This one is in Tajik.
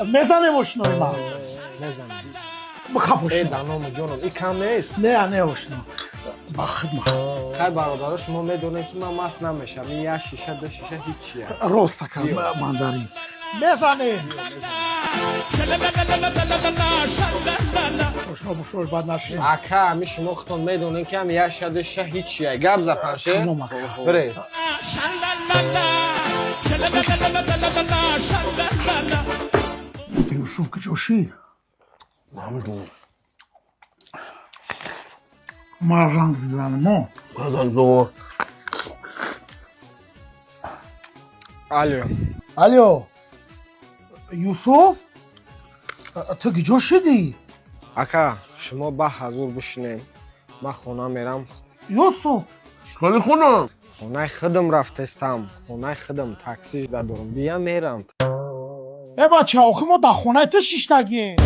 Мезанем, ошнои ман. Мезанем. Бикап. Э. Ошно. Даному ҷоном, и кам нест. Не, не, ошно, ба хидма. Хай, бародаро, шумо медонед, ки ман маст намешам. И як шиша, ду шиша ҳичия. Рост, ака. Биё. Мандарин мезанем, ошно, бушош бад нашин. Ака, ами шумо худтон медонед, ки ами як шиша, ду шиша ҳичия. Гап запанше. Тамом, ака. Биред. Юсуф киҷошӣ? Намедонам. Ма занг мизанемо. Занг. Алё. Алё, Юсуф, ту киҷо шидӣ? Ака, шумо ба ҳазур бишинед, ман хона мерам. Юсуф! Чикори хонам? Хонаи худам рафтестам, хонаи худам такси жда дорам, бия, мерам. Э, бача, охи мо дар хонаи ту шиштагием.